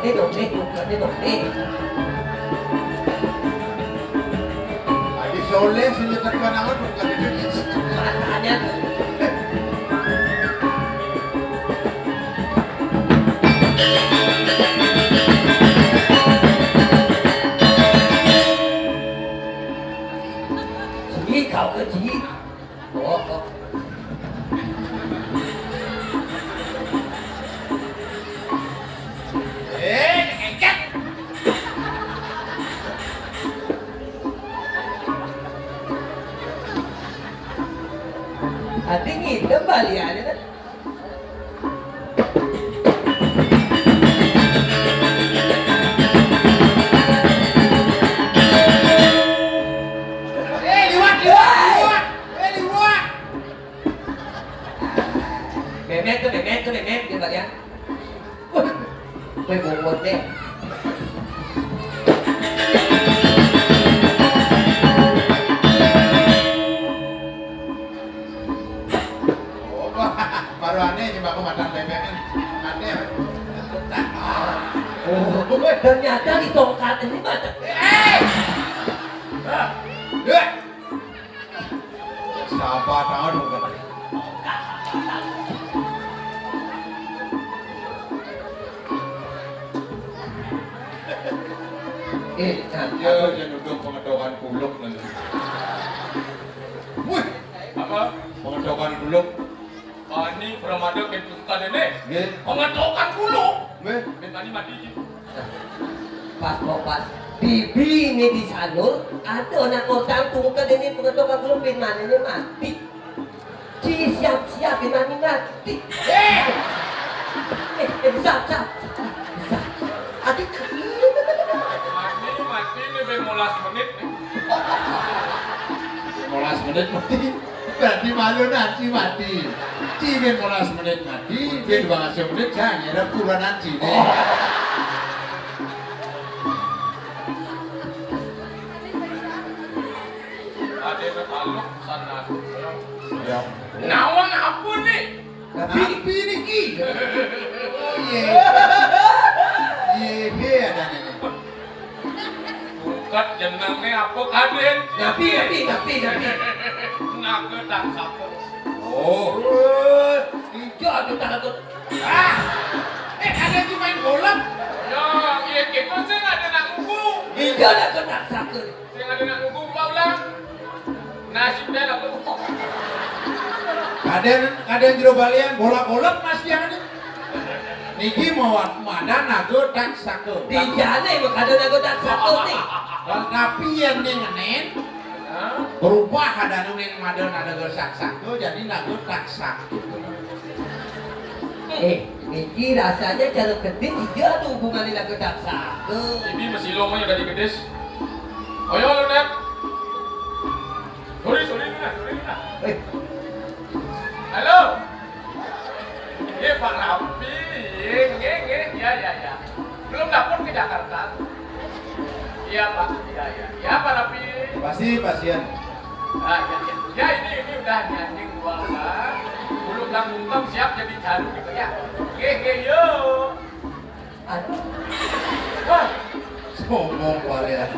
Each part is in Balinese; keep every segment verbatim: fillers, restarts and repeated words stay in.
Ini dong, nih, bukannya dong, nih. Haji Soleh sing nyetet panangan bukan itu. Matanya tuh. Sini kau ke sini. Oh, oh. Eh, ngengket. Ati ngidem baliannya kan. Eh, liwat, liwat, liwat. Eh, liwat. Memet tuh, memet tuh, memet, dia balian. Wah, gue bobot deh. Oh, baru aneh nih, aku makan bebek kan. Aneh. Oh, ternyata di tongkat ini macam. Eh! Nah, dua. Sabar tahu dong. Eh, nah, ya, jangan duduk pengedokan kuluk nanti. Wih, apa? Pengedokan kuluk. Bani pramada ken tungkad ini. Nggih. Pengatokan kulo. Nggih. Ben bani mati ji. Pas mau pas. Bibi ini di Sanur, ada anak kotang tungkad ini pengatokan kulo ben mani ini mati. Ci siap-siap ben mani mati. Eh! Eh, eh, sap, sap, sap. Adik. Mati, mati ini ben molas menit nih. Molas menit mati. Berarti malu nanti mati. Ci ben molas menit mati, ben dua belas menit kan ya ada puluhan nanti nih. Ada yang taluk sana. Ya. Nawang apa nih? Tapi niki. Oh, iya. Iya, iya, ada nih. Bukan jenenge apa, Kadin? Napi, napi, napi, napi. Naga Daksaka. Oh. Eh, iya, ada takut. Ah! Eh, ada cuma yang golem. Ya, iya, kita sih ada nak ngugu. Iya, ada kena sakit. Sing ada nak ngugu, Pak Ulang. Nasib dia nak ngugu. Kadang, kadang jero balian, bola-bola mas dia nih. Niki mau madan naga Daksaka. Dijane mau kada naga Daksaka nih. Tapi yang ning ngenen, berubah ada nu ning madan naga Daksaka, jadi naga Daksaka. Eh, niki rasanya cara kedis iya tuh hubungannya naga Daksaka. Ini masih lomanya dari kedis. Ayo, lu, Dek. Sorry, sorry, Nuna, sorry, Nuna. Eh. Halo. Iya, Pak Rapi. Iya, iya, iya, iya, iya, iya. Belum dapur ke Jakarta. Iya, Pak. Iya, iya. Iya, Pak Rapi. Pasti pasien. Ah, iya, iya. Ya, ini, ini udah nyanding gua, Pak. Bulu belang bungkam siap jadi jarum gitu ya. Oke, oke, yuk. Aduh. Wah. Sombong balian.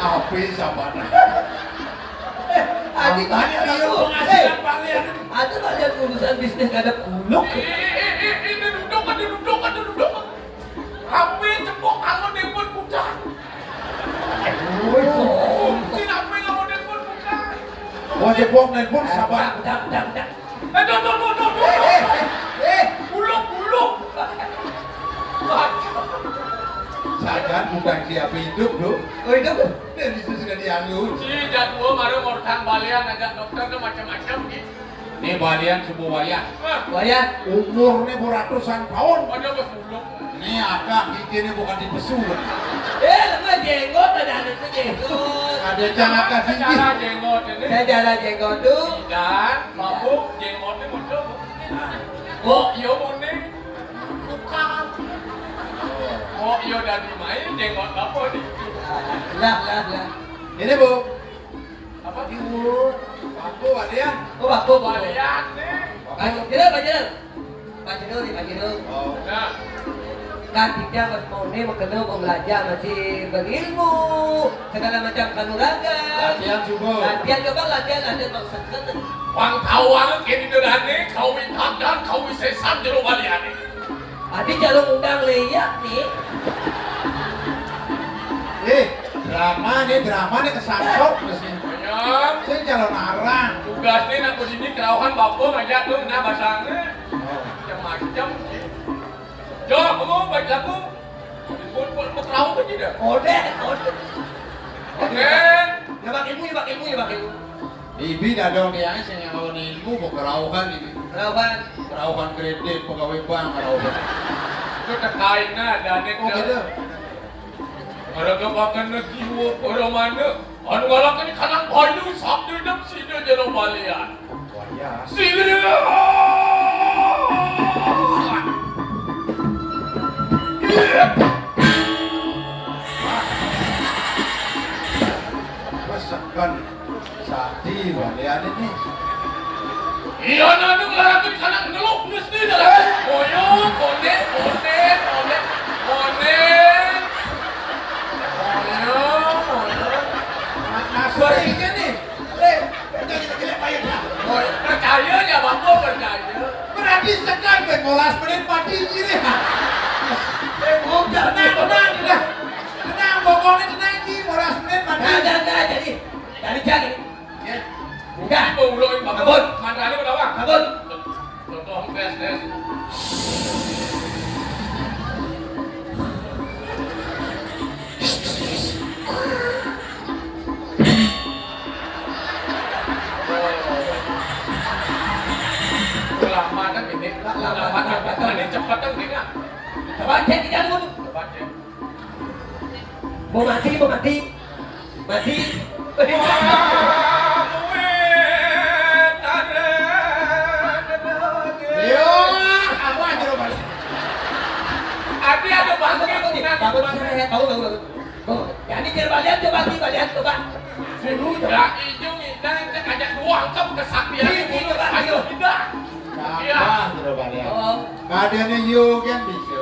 Api sabana. Eh, adik, adik, adik, penghasilan balian. Ada balian urusan bisnis kada kuluk. Eh, eh, eh, eh, ini duduk, ada duduk, ada duduk. Api cepok kamu nelpon budak. Woi, sombong. Sing api kamu nelpon budak. Wah, cepok nelpon sabar. Budak, budak, budak. Eh, tuh, tuh, tuh, tuh, tuh. Eh, eh, eh. Buluk, buluk. Sajan bukan siapa hidup, Bro. Oh, hidup. Dan itu sudah dianggur. Si jadwal mari ngortang balian ajak dokter tuh macam-macam gitu. Ini balian semua wayah. Wayah. Umurnya beratusan tahun. Ada bos buluk. Ini akak gigi ini bukan dipesu. Eh, lu mah jenggot ada anak tuh jenggot. Ada celaka gigi. Secara jenggot ini. Secara jenggot tuh. Dan mabuk jenggotnya muncul. Nah. Oh, iya, Bone. Bukan. Oh, iya, dari main jenggot apa nih? Lah, lah, lah. Ini, Bu. Apa? Ibu. Bako, balian. Oh, bako, bako. Balian nih. Bako. Pak Jenderal, Pak Jenderal. Pak Jenderal nih, Pak Jenderal. Oh. Nah. Kan titiang wés moné makéné, mau belajar, masih berilmu, segala macam kanuragan. Latihan suba. Latihan, coba latihan, latihan, Bang, seken. Bang, tawang kéné dolané, kawisésan, kawisésan jero baliané. Adi calon undang léak nih. Eh, drama nih, drama nih kesangsok mesti. Sayang. Saya calon arang. Tugasné nak kudu ini kerauhan bapa ngajak tuh, nah, basangna. Oh. Macam-macam. Yo, kamu baik lagu. Pun, pun, pun kerauh aja dah. Odéh, odéh. Odéh. Ya, bak ilmu, ya, bak ilmu, ya, bak ilmu. Ibi dadong tiang sing nyawa ilmu, mau kerauhan ini. Kerauhan. Kerauhan kredit, pegawai bank, kerauhan. Itu tekainna, ada nih. Oh, gitu. Maraga makan jiwa para mana. Anu ngalakan kanang bayu sabda dek sida jero balian. Wayah. Sida. Wah. Wah, seken. Sakti balian ini. Iya, anu ngalakan kanang ngeluk mesti dah. Moyo, konek, konek, konek, konek. Moyo, moyo. Mas, mas, ini nih. Eh, percaya ya, Bapak, percaya. Berarti sekan ben molas menit mati ini. Eh, bukan. Tenang, tenang, tenang. Tenang, pokoknya tenang, Ki. Molas menit mati. Nah, nah, nah, jadi, dari jam ini. Ya. Udah. Ini mau ulo ini, Bang. Kabur. Mantrané udah, Bang. Kabur. Contoh, tes, tes. Lama kan ini? Lama, lama. Ini cepet kan ini, Kak? Coba cek, kita dulu. Coba cek. Mau mati, mau mati. Mati. Yo, apa aja lo balik? Adi ada bangkit. Bangun, bangun, bangun, bangun, bangun. Bangun. Jadi, coba lihat, coba, coba lihat, coba. Suruh, coba. Ya, ijo ngidang, cek aja doang, ke kesaktian. Iya, iya, Pak, ayo. Tidak. Iya. Apa, coba lihat? Oh. Kadéné yo kan bisa.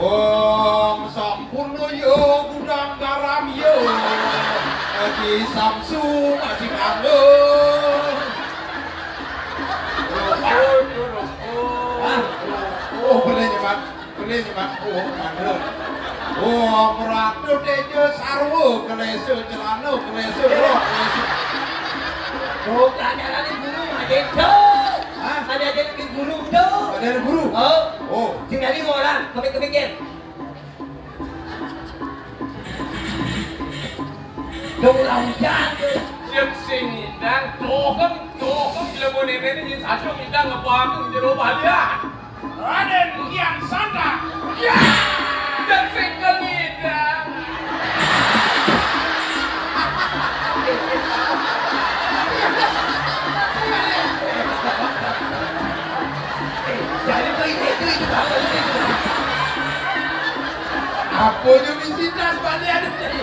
Wong sampurna ya gudang garam ya. Haji Samsu masih kanggo. Hah? Oh, boleh nyebat. Boleh nyebat. Oh, mandur. Wong ratu tejo sarwa, kelesa celana, kelesa roh, kelesa. Oh, kanyarane guru, Mas Ento. Hah? Ada jadi guru tuh. Ada guru? Oh. Oh. Sing tadi orang, kemik-kemik ya. Dong, lah, hujan tuh. Siap sing ngidang, dokem, dokem, bila mau nenek ini, satu ngidang ngebantu jero balian. Raden Kian Santang. Ya! Dan sing ngidang. Jadi tuh itu, itu, itu, itu, apa itu? Apa aja misi tas balik ada tadi.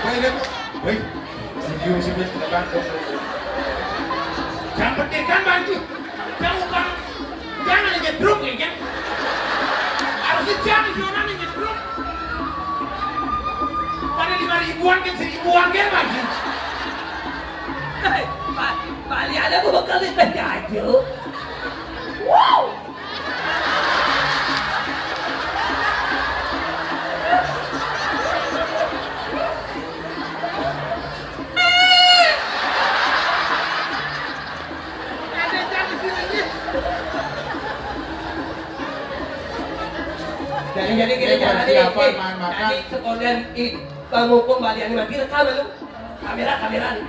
Woi, dia, woi, sejuk, sejuk, terbang, terbang. Jangan petirkan, Bang Ji. Jangan, Bang. Jangan nyetruk, ya, kan? Harusnya jangan, Jonan yang nyetruk. Pada lima ribuan, kan, seribuan, kan, Bang Ji? Hei, Pak, Pak Liana mau kali aja. Wow! Jadi, jadi gini. Ini caranya, persiapan eh, main makan. Tadi sekalian, ih, Bang, mumpung balian mati, rekam lu. Kamera, kamera nih.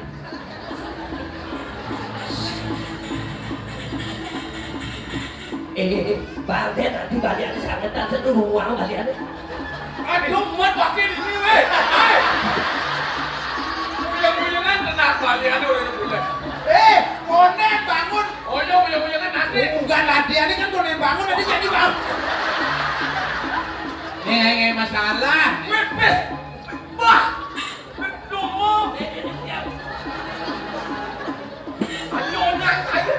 Eh, eh, eh, Bang, nanti baliannya sangetan, seduh ruang baliannya. Aduh, muat wakil ini, weh. Hei. Uyang-uyangan tenang, baliannya udah bulan. Eh, Konen, bangun. Oh iya, uyang-uyangan nanti. Bukan latihan, ini kan Konen bangun, nanti jadi bangun. Ini, ini masalah. Weh, weh. Wah. Ayo, Nang, ayo.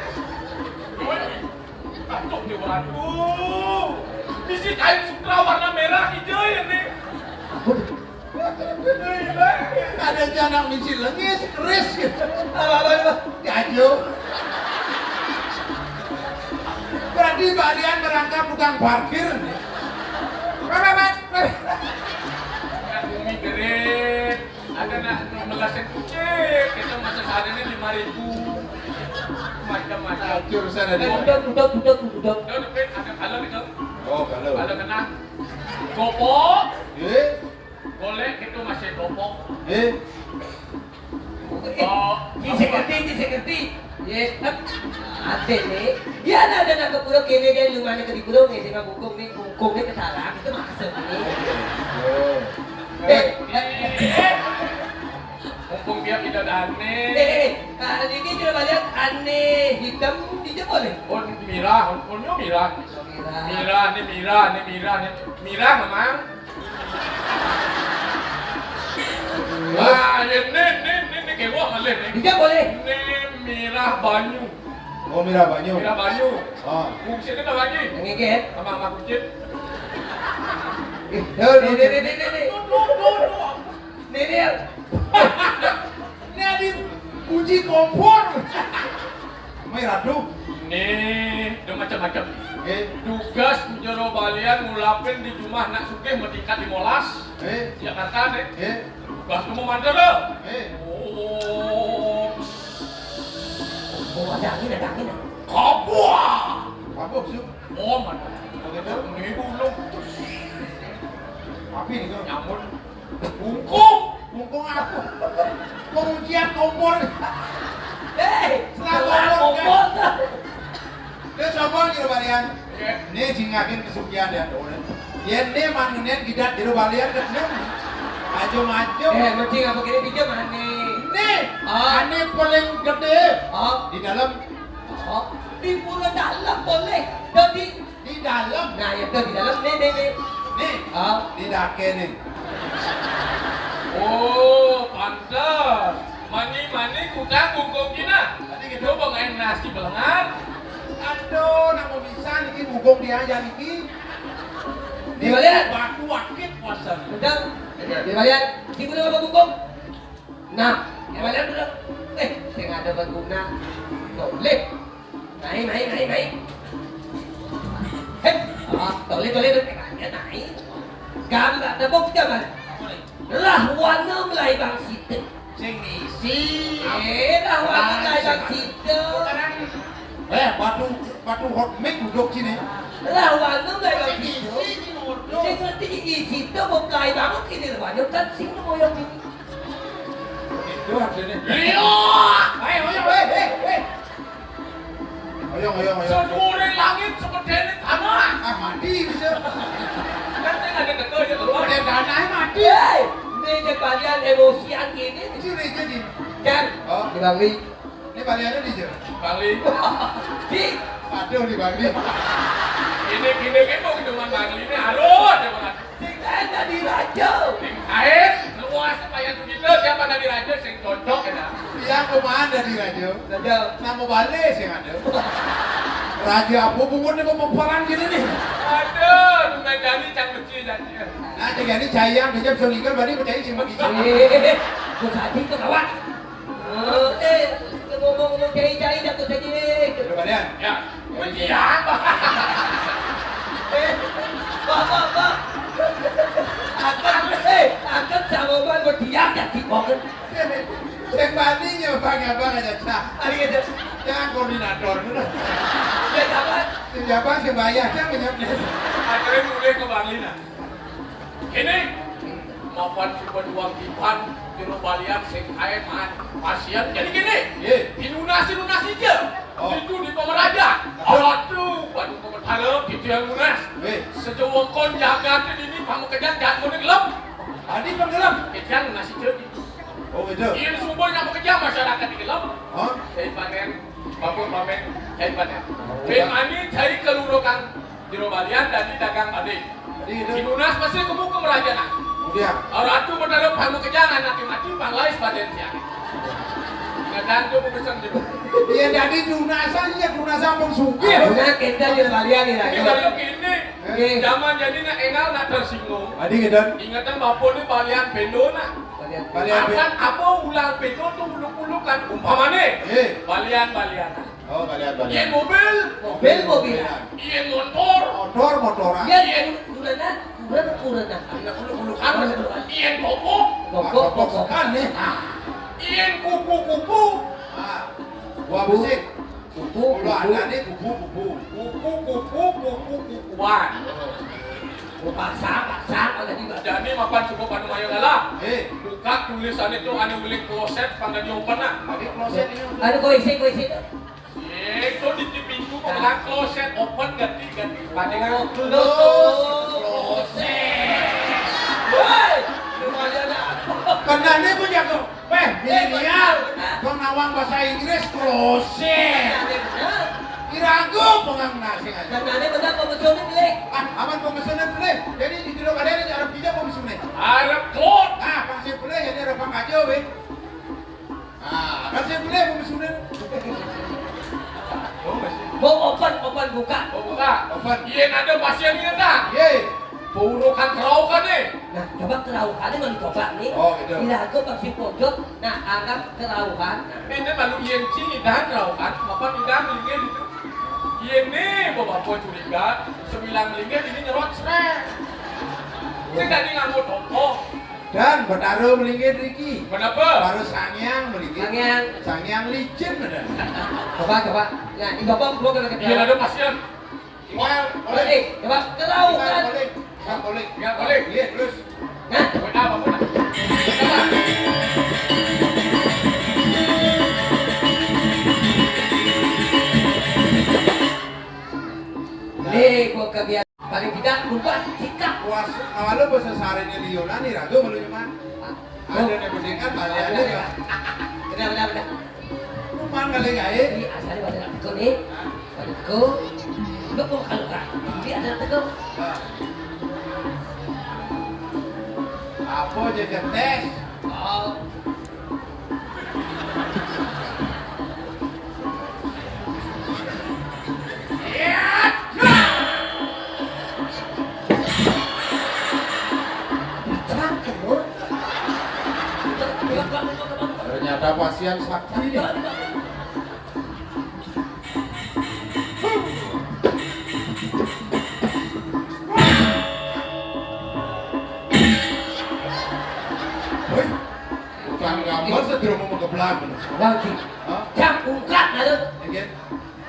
Aduh, Dewa, aduh. Kain sutra warna merah hijau ya nih. Ada anak misi lengis, keris gitu. Apa-apa itu? Jajo. Berarti balian merangkap tukang parkir nih. Bumi gede. Ada nak melasin kucing, kita masa sehari ini lima ribu. Macam-macam. Hancur sana dia. Udah, udah, udah, udah. Udah, udah, ada kalau itu. Oh, kalau. Kalau kena gopok, eh? Boleh kita masih gopok. Eh? Oh, bisa ngerti, bisa ngerti. Ye, kan? Ate nih. Ya, ada nak ke pura kene dia, lu mana ke di pura nih, dengan bungkung nih, bungkung nih kesalah, itu maksud nih. Oh. Eh, eh, eh. Mumpung dia tidak ada aneh. Eh, eh, eh. Ah, ini kita lihat aneh hitam, hijau boleh? Oh, mirah, oh, oh, mirah. Mirah. Mirah, nih mirah, nih mirah, nih. Mirah, Mang. Wah, ya, nih, nih, nih, nih, kayak gua ngelih, nih. Hijau boleh? Nih mirah banyu. Oh, mirah banyu. Mirah banyu. Oh. Fungsinya apa lagi? Ngeget. Sama, sama kucing. Eh, nih, nih, nih, nih, nih, nih. Duh, duh, duh, duh. Nih, nih. Ini ada kunci kompor. Mai radu. Nih, ada macam-macam. Nggih. Tugas jero balian ngulapin di jumah nak sugih matikat limolas. Nggih. Jakarta nih. Nggih. Tugas kamu mantel dah. Nggih. Oh. Oh, ada angin, ada angin. Kabuah. Kabuah, Su. Oh, mana? Begitu. Ini bulung. Tapi nih, Su. Nyamuk. Bungkung. Bungkung apa? Pengujian kompor. Hei, setelah kompor, kompor. Dia sombong gitu, Balian. Iya. Ini jingakin kesugihan ya, Dul. Ya, ini manunen gidat jero balian ke sini. Maju-maju. Eh, mesti apa kene pinjam, ane? Ini, ah, ane paling gede. Ah. Di dalam. Oh, di pura dalam boleh. Dadi di dalam. Nah, ya, di dalam. Nih, nih, nih. Nih. Ah. Di dake nih. Oh, pantes. Mani-mani kutang bungkung kina. Tadi gitu. Coba main nasi belengar. Aduh, nak mau bisa niki bungkung dia aja niki. Di balian. Batu akit puasa. Betul. Di balian. Sing udah apa bungkung? Nah, ya balian udah. Eh, sing ada berguna. Boleh. Naik, naik, naik, naik. Hei, ah, toleh, toleh, toleh, naik. Gambar, tepuk tangan. Lah, wana mulai bang situ. Sing ngisi. Eh, lah, wana mulai bang situ. Eh, batu, batu hot mix duduk sini. Lah, wana mulai bang situ. Sing ngerti ngisi itu, mau mulai bangun kini, wana kan sing ngoyong ini. Itu artinya. Iya. Ayo, ayo, eh, eh, eh. Ayo, ayo, ayo. Sepure langit, sepedene tanah. Ah, mati bisa. Kan saya nggak ada teko ya, keluar. Dia tanahnya mati. Hei, ini kalian emosian gini. Curi jadi. Kan? Oh. Di Bangli. Ini baliannya di Jero. Bangli. Di. Aduh, di Bangli. Ini gini kan mau cuma Bangli ini harus ada banget. Sing kain dadi raja. Sing kain, luas payah begitu, siapa dadi raja sing cocok ya, dah? Iya, kumaha dadi raja? Raja. Nama balik sing ada. Raja apa bungut nih mau peperan gini nih? Aduh, dengan Dani cang kecil dan dia. Nah, dengan ini cayang, dia bisa ninggal, berarti percaya sih bagi. Eh, kok tadi tuh kawan? Eh, ngomong-ngomong cai-cai jatuh saja. Udah balian? Ya. Ujian. Eh, Pak, Pak, Pak. Akan, eh, akan sama Bang, kok diam ya, di banget. Sing bani ya, Bang, ya, Bang, aja, Cak. Hari aja. Jangan koordinator. Ya, apa? Sing jabat, sing bayar, Cak, menyapnya. Akhirnya mulai ke Bang Lina. Ini mapan suba dua kipan jero balian sing kae maan pasien. Jadi gini, ye, dilunasi-lunasi aja. Oh. Itu di pemeraja. Aduh, batu pemetara gitu yang lunas. Weh. Sejawengkon jagat ini pamekejan jangan mau gelem. Tadi penggelem. Kejan lunasi jadi. Oh, gitu. Ini sumber yang pekerja masyarakat di gelem. Hah? Saya panen, bapak pamen, saya panen. Oh, iya. Saya mani, saya kelurahan. Jero balian dadi dagang bade. Jadi gitu. Di lunas pasti kamu ke merajana. Kemudian. Ratu berdarah panu kejangan nanti mati panglais badan dia. Ngedan tuh pesan gitu. Iya, jadi lunasan, iya, lunasan pun sugih. Akhirnya kita jero balian nih, ini. Ini. Oke. Zaman jadi nak énggal nak tersinggung. Adi ngédan. Ingetang bapa ni balian péndo nak. Balian péndo. Balian péndo. Akan apa ulang péndo tu uluk-ulukan umpamane. Oke. Balian-balian. Oh, balian-balian. Yén mobil. Mobil, mobilan. Yén motor. Motor, motoran. Yén kurenan, kuren, kurenan. Anak uluk-ulukan. Uluk-ulukan. Yén topok. Topok, topok. Kan nih. Yén kupu-kupu. Ah. Buah besik. Kupu, kupu. Ada nih kupu, kupu. Kupu, kupu, kupu, kupuan. Kupu paksa, paksa, kalau di. Jadi mapan cukup anu mayo lah. Eh. Buka tulisan itu anu uling kloset pang dadi open nah. Tadi kloset ini. Anu kok isi, kok isi. Eh, itu di pintu kok bilang kloset open ganti, ganti. Pada kloset. Woi, lumayan lah. Kenane pun jago. Wéh, milenial. Bang nawang bahasa Inggris, kloset. Irago pengang nasi aja. Kenane bener apa maksudnya beli? Ah, aman pemesanan beli. Jadi di jero kadang ada Arab kita pemesanan. Arab klot. Ah, pasti beli jadi Arab aja wéh. Ah, kan saya beli pemesanan. Oh, masih. Mau open, open buka. Oh, buka. Open. Iya, ada pasien ini tak? Iya. Peurukan keraukan nih. Nah, coba keraukan nih mau dicoba nih. Oh, gitu. Bila aku masih pojok, nah, anggap keraukan. Ini malu yang cini dan keraukan, apa tidak melihat itu? Iya nih, bapak curiga, sembilan melihat ini nyerot srek. Saya tadi nggak mau topok. Dan Betara melinggih riki. Kenapa? Baru sangyang melinggih. Sangyang. Sangyang licin bener. Coba, coba. Nah, ini coba gua kena Iya, ketawa. Ada pasien. Iwan, Boleh, eh, coba. Keraukan. Boleh. Bang, boleh. Ya, boleh. Iya, terus. Nah. Buat apa, buat apa? Nih, gua kebiasaan. Paling tidak, rubah sikap. Puas, awalnya bahasa sarene liyo lah nih, ragu malu cuma. Ada yang penting kan, balik ada ya. Benar, benar, benar. Rupan kali gaé. Ini asalnya pada nak teko nih. Pada teko. Enggak mau kalau kan. Ini ada teko. Nah. Apa aja tes? Oh. Ternyata pasien sakti nih. Woi, tukang gambar sedurung mau ngeblak. Lagi. Hah? Cak ungkat ada. Again.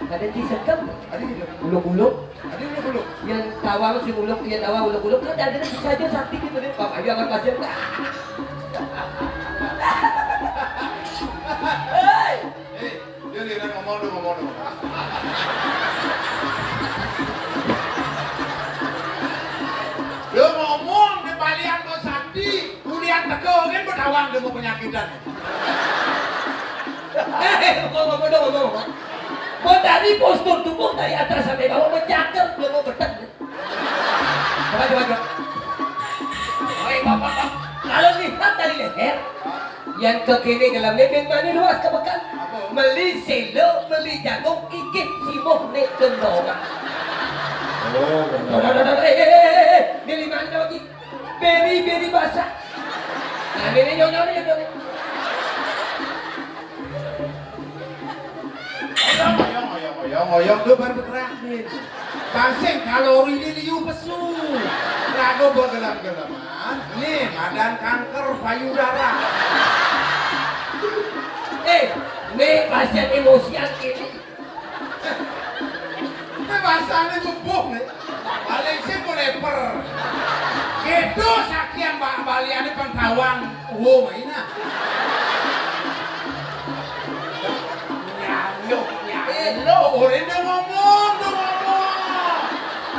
Ada di sekep. Ada gitu. Uluk-uluk. Ada uluk-uluk. Yang tawang si uluk, yang tawang uluk-uluk kan ada bisa aja sakti gitu deh. Pak, ayo angkat pasien. Hei. Eh, dia lihat ngomong dong, ngomong dong. Dia ngomong di balian mau sakti, kuliah teko kan bertawang dia mau penyakitan. Eh, eh, ngomong, ngomong dong, ngomong, ngomong. Mau dari postur tubuh dari atas sampai bawah mencakel dia mau betek. Coba, coba, coba. Oi, bapak, bapak. Kalau lihat dari leher, yang ke kene dalam lebeng mana luas ke pekan? Apa? Meli selo, meli jagung, ikit simuh nek gendongan. Oh, benar. Dodot, dodot, eh, eh, eh, eh, eh. Beli mana lagi? Beri, beri basah. Nah, ini, ini, ini, ini, ini. Oyong, oyong, oyong, oyong, oyong, tuh baru bergerak nih. Pasang kalori ini liu pesu. Lagu bergelam-gelaman. Nih, madan kanker payudara. Eh, nih pasien emosian ini. Ini bahasanya nyebuh nih. Paling sih leper. Gitu sakian ba-, baliannya pengkawang. Wo, main ah. Nyaluk, nyaluk. Orang udah ngomong, udah ngomong.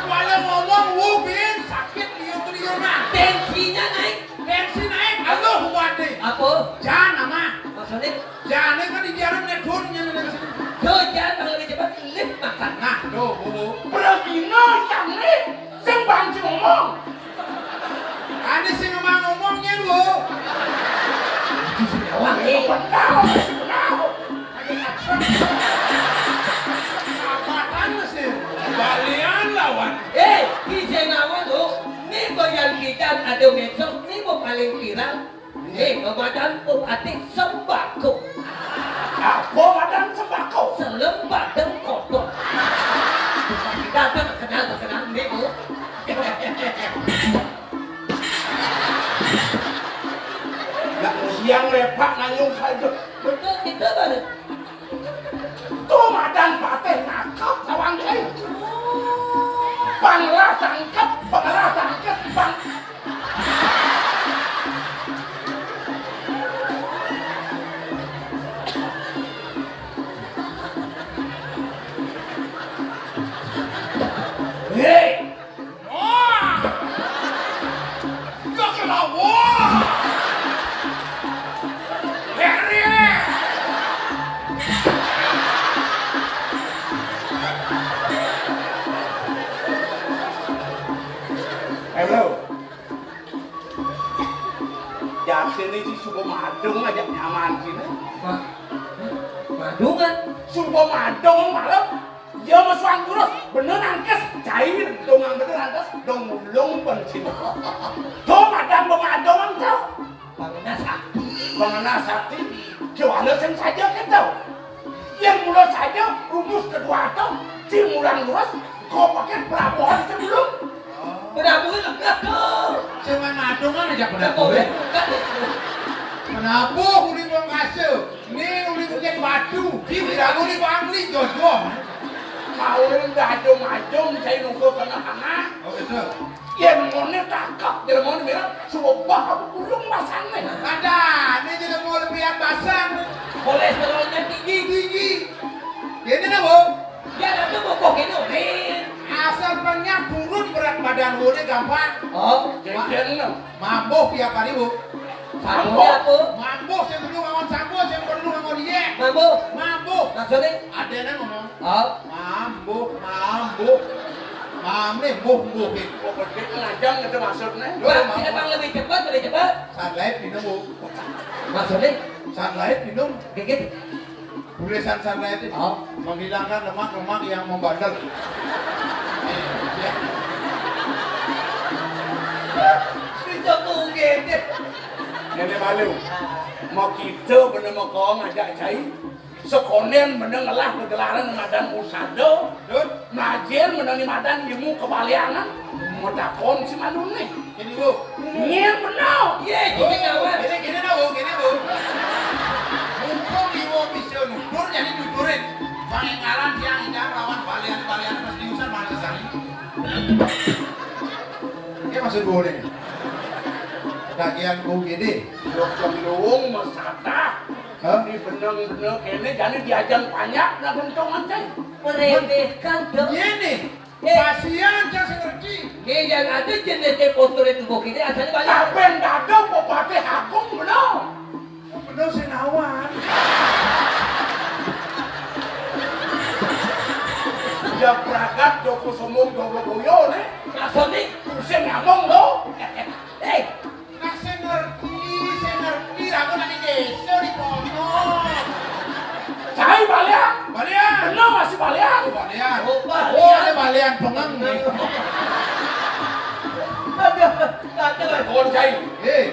Walau ngomong, wo, bin, sakit, liur, liur, nah. Tensinya naik. Tensi naik, aduh, kuat deh. Apa? Jangan, nama. Maksudnya? Jane kan dijarang nek gun nyene nek sini. Yo, jan kalau lebih cepat lift makan. Nah, do, bu. Pragina sane sing banci ngomong. Ane sing ngomong ngomong nyen, Bu. Di sini awak, eh. Benar, benar. Apaan sih? Balian lawan. Eh, di sini Madan pematik sembako. Apa madan sembako? Selem badeng kotor. Datang kenal, kenal ni, Bu. Nak siang lepak ngayung saja. Betul, kita baru. Tu madan patih nangkep lawan ai. Panglah tangkep, panglah tangkep, pang. Hei! Wah! Ya kena, wah! Heri! Eh, bro. Jar sini si suba madung aja nyaman sini. Wah, madungan. Suba madung malam. Ya, masukan kurus, bener nangkes, cair, dongang bener nangkes, dong mulung pensiun. Tuh, madam pemadongan tau. Pengenah sakti. Pengenah sakti, juara sing saja kan tau. Yang mula saja, rumus kedua atau, si mulang lurus, kau pakai pelabuhan sebelum. Penabuhe lega to. Sing main madungan aja penabuhe. Penabuh uli wong kase. Ni uli bukit batu. Di biramu ni bangli jojo. Mau uli bajum-bajum, saya nunggu tengah-tengah. Oh, gitu. Ya, ngone cakep, jadi ngone bilang, "Coba aku kurung pasang nih." Ada, ini jadi mau lebih basang. Kolesterolnya tinggi. Tinggi. Ini dah, Bu. Ya, tapi bokok ini, Rin. Asal pengnya turun berat badan gue gampang. Oh, jejer no. Mambuh tiap hari, Bu. Mambuh apa? Mambuh yang perlu ngomong sampo, yang perlu ngomong dia. Mambuh? Mambuh. Maksudnya? Ada yang ngomong. Oh. Mambuh, mambuh. Mame, buh, buh. Kok gede lajang itu maksudnya? Loh, Pak, mambuh. Emang lebih cepat, lebih cepat. Sunlight minum, Bu. Maksudnya? Sunlight minum. Gigit. Tulisan sana itu, oh, menghilangkan lemak-lemak yang membandel. Iya. Bisa tuh gede. Nenek malu. Mau kita bener mau kau ngajak cai. Sekonen bener ngelah kegelaran madan usado. Dut. Najir menani madan ilmu kebalianan, mau takon si Manune. Ini, Bu. Nyen bener. Iya, gini, Bu. Gini, gini, Bu. Gini, Bu. Mumpung Iwo bisa nutur, jadi nuturin. Pangingaran tiang indah lawan balian-balian pas diusan mana sesari. Ini maksud gue nih. Bagian U G D. Dokter Luwung mesata. Hah? Ini bener-bener kene jadi diajang banyak nak bentongan, cai. Meremehkan, Dok. Iya nih. Eh. Pasian, saya ngerti. Nih, yang ada jenis kotor itu kok ini asalnya banyak. Kapan dado Bupati Agung bener? Bener sih nawan. Ya pragat Joko Sombong Joko Boyo nih. Maksudnya? Pusing ngomong lo. Eh, Nah, saya ngerti, saya ngerti, aku nanti desa di kono. Cai balian. Balian. Bener masih balian. Oh, balian. Oh, balian. Oh, ada balian pengeng nih. Ada, ada. Kon cai. Eh.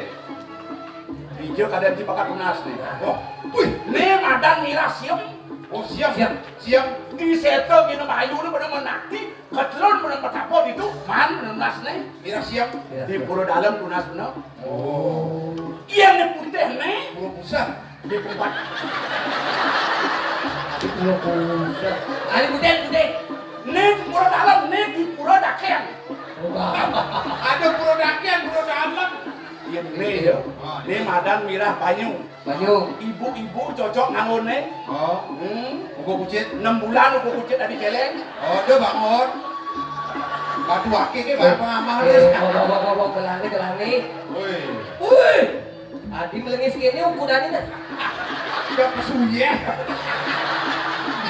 Ijo kadang cipakat tunas nih. Oh, wih, nih madan mirah siap. Oh, siap. Siap. Siap. Di setel gini bayu ini pada menakti. Ketelun bener petapot itu, man bener tunas nih. Kira siang. Iya. Di Pura Dalem tunas bener. Oh. Iya, nih putih nih. Pura Pusat. Di Pura Pusat. Ah, ini putih, putih. Nih di Pura Dalem, nih di Pura Daken. Wah. Ada Pura Daken, Pura Dalem. Iya, nih ya. Oh, nih iya. Madan mirah banyu. Banyu. Ibu-ibu cocok nganggo né. Oh. Hmm. Uga kucit. Enam bulan uga kucit adi céléng. Oh, dia bangun. Batu akik ki, eh, banyak pengamal, eh, ya. Bawa, bawa, bawa, bawa, gelani, gelani. Woi. Woi. Adi melengis kene ukurannya dah. Udah pesuye.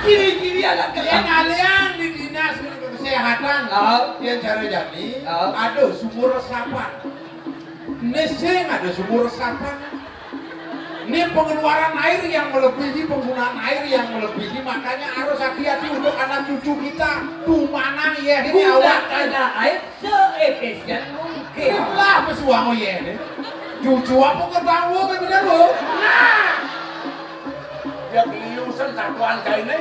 Kiri-kiri anak. Yang kalian di dinas kesehatan. Oh. Yang cara jadi, oh, ada sumur resapan. Né sing ada sumur resapan. Ini pengeluaran air yang melebihi, penggunaan air yang melebihi, makanya harus hati-hati untuk anak cucu kita. Tumanang ya ini awak. Gunakanlah air seefisien mungkin. Lah pesuang ya ini. Cucu apa ke bang wo ke bener lo? Nah. Dia beliusan satuan kaine.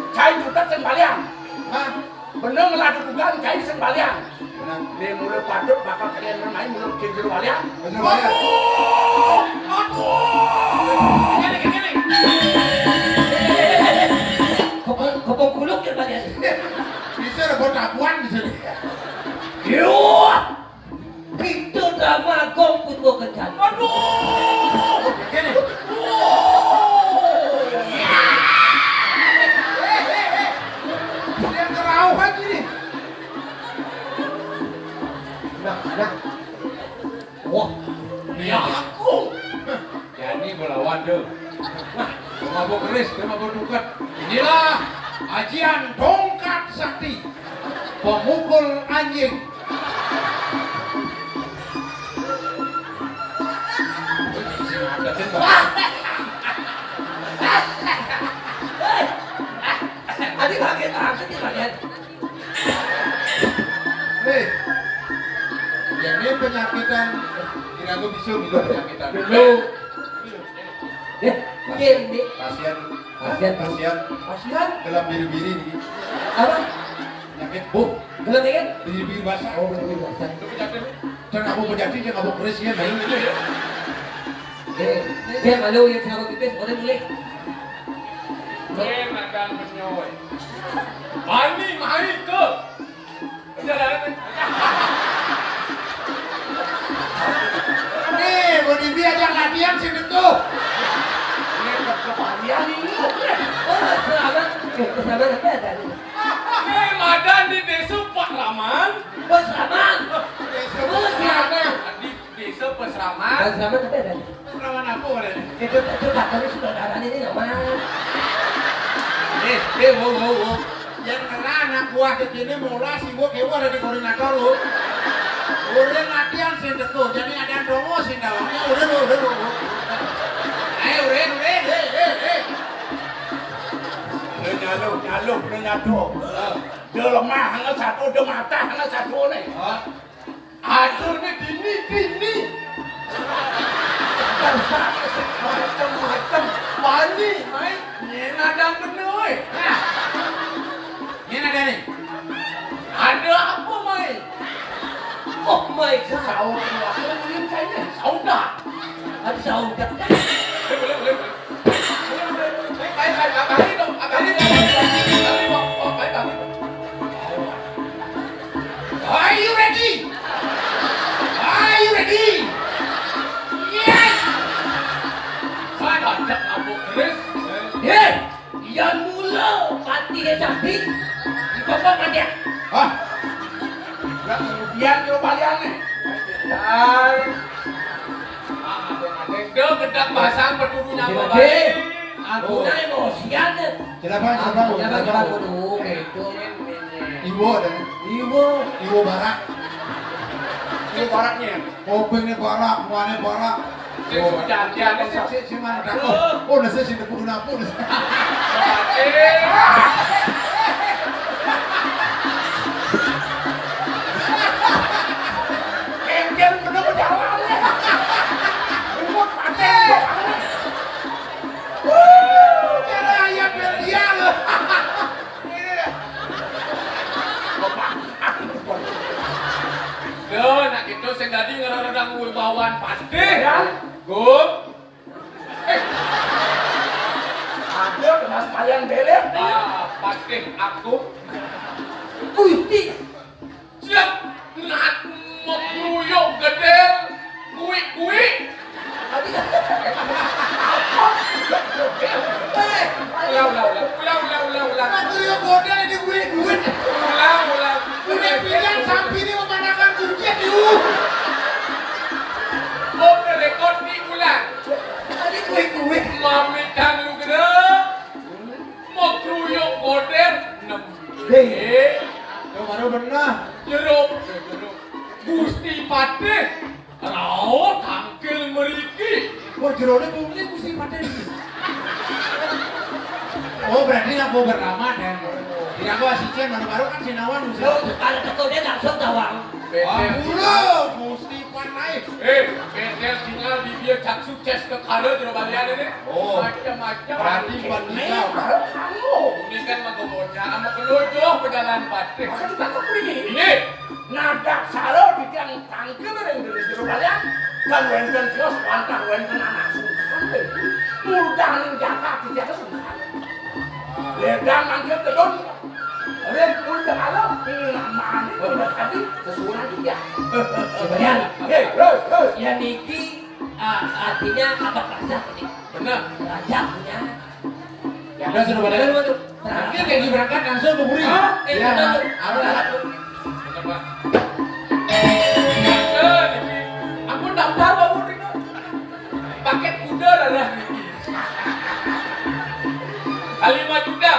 Cai jutek sing balian. Hah? Bener ngeladuk bukan cai sing balian. Bener. Dia mulai patut bakal kalian main mulai bikin jero balian. Bener, balian. Aduh! Aduh! Kene, kene. Kepung, kepung kuluk ya balian. Bisa ada buat tabuan di sini. Yuh! Pintu drama Agung Purwo Kencana. Aduh! Gini. Wow! Ya! Yang kerauhan gini. Nah, nah. Wah, ya aku. Jani belawan tuh. Wah, mabuk keris, dia mabuk tungkat. Inilah ajian tongkat sakti. Pemukul anjing. Adi kaget, kaget nih kalian. Nih, ya ini penyakitan. Kira aku bisa gitu penyakitan. Dulu. Eh, iya, ini. Pasien. Pasien. Pasien. Pasien. Gelap biri-biri nih. Apa? Penyakit, Bu. Gelap ya? Biri-biri basah. Oh, biri-biri basah. Itu penyakit. Dan aku penyakit, dia aku keris ya, nah ini. Eh, dia kalau yang sama pipis, boleh boleh. Dia makan menyoy. Bani mai ke. Jalan. Nih, mau dibi aja latihan sih betul. Ini ke-, kebalian ini. Oh, selamat. Eh, selamat apa ya tadi? Nih, madan di desa Pak Raman. Bos Raman. Desa Bos Raman. Di desa Bos Raman. Bos Raman apa ya tadi? Lawan aku, Ren. Itu, itu katanya saudaranya ini nama. Eh, eh, wo, wo, wo. Yang kena anak buah kecilnya mola sibuk kewa ada di koordinator lo. Udah latihan sih deku, jadi ada promosi dawangnya udah lo, udah lo. Ayo, udah, udah, eh, eh, eh. Udah nyalo, nyalo, udah nyalo. Udah lemah, hanya satu, udah matah, hanya satu nih. Hah? Aturne dini, dini. Dasar macem-macem. Bani, mai. Nyen ada bener, oi. Nah. Nyen ada nih. Ada apa, mai? Oh my God. Sahur keluarga, ini kayaknya saudah. Ada saudah. Boleh, boleh, boleh. Are you ready? Are you ready? Yes! Saya ajak mabuk keris. Eh, yang mula mati ya jadi. Di bawah mati ya. Hah? Lah, kemudian dia balian nih. Balian. Ah, ada-ada. Dia gedang basang, peturunya. Jadi, balik. Aku naik emosian deh. Kenapa? Kenapa? Kenapa? Kenapa? Kenapa? Kenapa? Kenapa? Iwo ada. Iwo. Iwo barak. Iwo baraknya. Kopingnya barak, muanya barak. Sing suci, anu, si, si, si mana dah? Oh, oh, nasi sing tepuk kenapa? Engkel bener berjalan. Umur paten. Wuh, kira ayam Belgia lo. Ini dah. Yo, nak itu sing dadi ngereredang wibawan patih. Ya. Gum. Eh. Ada kena sekalian belek. Ah, patih aku. Gusti. Siap. Nak mekruyuk gedel. Kuik-kuik. Ulang, ulang, ulang. Ulang, ulang, ulang, ulang. Aku yang modal di gue, gue. Ulang, ulang. Udah bilang sampai ini memandangkan kucing, yuk. Oke, rekod nih, ulang. Tadi gue, gue. Mamitan lu kena. Mau kruyuk goder, nem. Hei. Yo, baru benar. Jeruk. Jeruk. Gusti Patih. Rao tangkil meriki. Wah, jerone kuning mesti pada iki. Oh, berarti aku bernama dan Jago asisten baru-baru kan si Nawan musim. Lo tukar teko dia langsung tawang. Ampura, Gusti Pan naik. Eh, betel tinggal di dia cak sukses ke kala jero balian ini. Oh. Macam-macam. Berarti Pan Ini Rizal. Baru kamu. Ini kan mah gobotnya, sama kelojoh pejalan batik. Maka ditangkap ini. Ini. Nadak saro di tiang tangkil ring jero balian. Kan wénten kios, wantah wénten anak sungkan. Mudah ning jagat di tiang sungkan. Ledang mangkil kedun. Rin pun jengalo, ngamane udah tadi kesuruhan juga. Yan, Hei, terus, terus. Yan niki, ah, artinya agak kasar ini. Benar. Raja punya. Ya udah, sudah pada kan tuh. Nanti kayak berangkat langsung ke Puri. Hah? Eh, ya, benar tuh. Alah. Benar, Pak. Ampun daftar, Pak Puri. Paket kuda dah niki. Lima juta.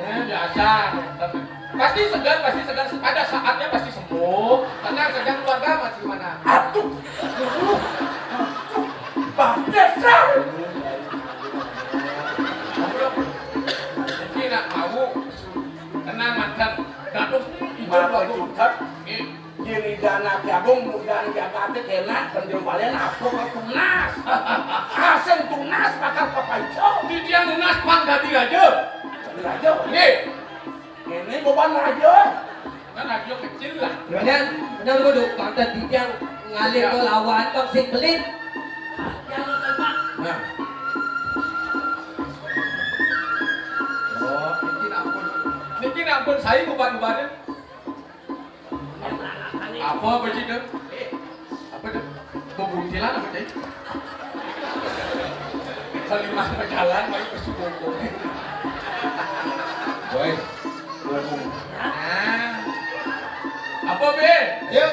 Eh, biasa. Pasti segar, pasti segar. Pada saatnya pasti sembuh. Tenang saja keluarga, masih mana? Aduh, aduh, aduh, Pak Desa. Ini nak mau. Tenang, mantan. Dados ibu Mata bagus. Jukat. Eh. Yen Ida Anak Agung mudahan jagate kenak, penjero balian apa kok tunas? Asing tunas bakal kepaico. Titiang nunas pang dadi raja. Dadi raja. Nggih. Ini beban raja. Kan raja kecil lah. Bener, bener kudu pantes titiang ngalih ke lawan kok sing belit. Nah. Oh, niki ampun. Niki ampun saya uban-ubanan. Apa, apa sih, Dek? Apa, Dek? Bebuntilan apa, Dek? Kalimat berjalan, baru ke Sukoko. Woi, ngomong. Nah. Apa, Be? Ayo.